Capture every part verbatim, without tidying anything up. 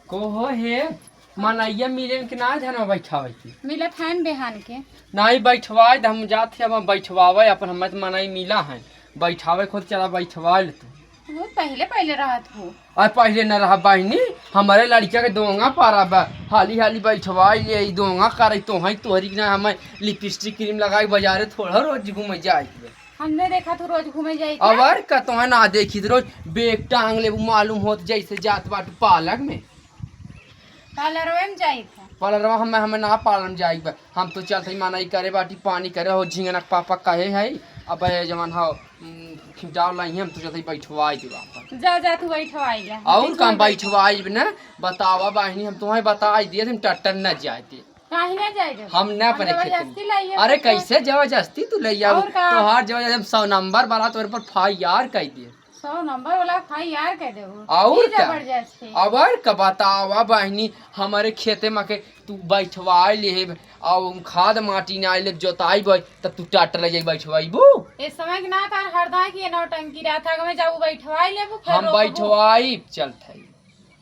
को हो हे, मनइया मिले कि ना धनवा बैठावे के? मिलत है न बिहान के। नाहीं बैठवाए, हम जात है, अब बैठवावे अपन, हमें तो मनई मिला है, बैठावे खुद चला बैठवाए ले तू। वो पहले पहले रहत हो। अरे पहले न रहा बहिनी, हमारे लड़का के दोंगा पारा बा, हाली हाली बैठवाए ले, ई दोंगा करे तो है तोहरी के ना, हमें लिपस्टिक क्रीम लगाई बाजारे थोड़ा रोज घूमे जाए के बा। हमने देखा तू रोज घूमे जाई के। अबर का तो है ना देखी तो रोज बैग टांग ले, मालूम होत जैसे जात बाटू पार्लर में। पार्लरवे में जाई था। पार्लरवा हमें, हमें ना पार्लर में जाई बा। हम तो चलत ही मनई करे बाटी, पानी करे हो, झिंगनक पापा कहे है, अब ये जवन हो, उम, खिंडाव लाई है, हम तो चलत ही बैठवाई देवा अपन। जा, जा, तू बैठवाई जा। और ठीक काम है, बैठ- बैठवाई ना, बतावा बहिनी, हम तुम्हें बताई दिए, हम टट्टर न जाए दे। काहे ना जाए दे? हम ना अपने खेत में। जबरदस्ती लाइए अरे तो। कैसे जबरदस्ती तू ले आओ? और का? तोहार जबरदस्ती हम सौ नंबर वाला तोरे पर फायर कर दिए। सौ नंबर वाला फायर कर देबो। और ई का? जबरदस्ती। अबर का बतावा बहिनी, हमारे खेते में के तू बैठवाए ले, और हम खाद माटी ना ले जोताई बे, तब तू ट्रैक्टर ले जाई बैठवाईबू? ए समय के ना तार हरदा की ये नौटंकी रहत है, हमें जाऊ बैठवाए लेबू, फिर हम रोकबू। बैठवाई चलत है,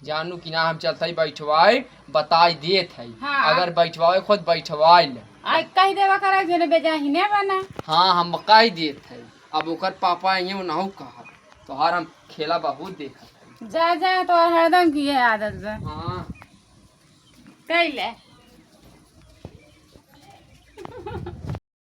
जानू कि ना हम चलत है बैठवाई, बताई देत है। हाँ। अगर बैठवाए खुद बैठवाई ले। आ कह देवा करा जेने बेजा ही ने बना। हाँ, हम कह देत है। अब ओकर पापा आइए, उनहु कहा, तोहार हम खेला बहुत देखत है। जा, जा, तोहार हरदम की ये आदत बा। हाँ। कैले।